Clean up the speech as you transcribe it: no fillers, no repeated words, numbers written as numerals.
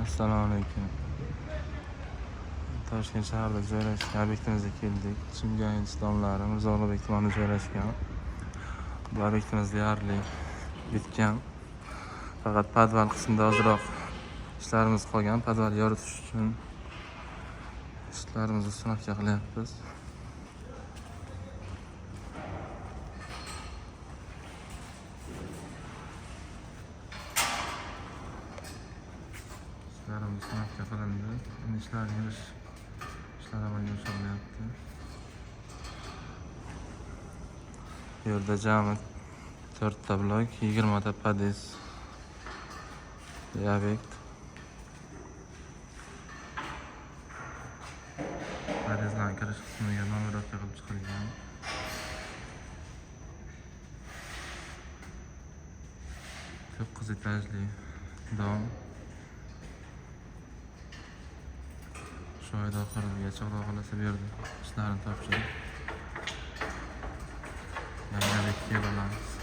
Assalomu alaykum. Toshkent shahrida joylashgan obyektimizga keldik. Chimgan domlari Mirzo Ulug'bek tumanida joylashgan. Bu obyektimiz deyarli bitgan. Faqat podval qismida ozroq ishlarimiz qolgan. Podval yoritish uchun ishlarimizni установка qilyapmiz. Ishlarimiz установка qilindi. Endi ishlar yig'ish ishlar amalga oshirilyapti. Bu yerda jami 4 ta blok, 20 ta podъезд obyekt. Подъезд larning kirish qismiga нумеровка qilib chiqilgan. 9 etajli дом. Shu oyda oxirigacha, Xudo xohlasa, bu yerda ishlarni topshirib, yangi obyektga yo'l olamiz.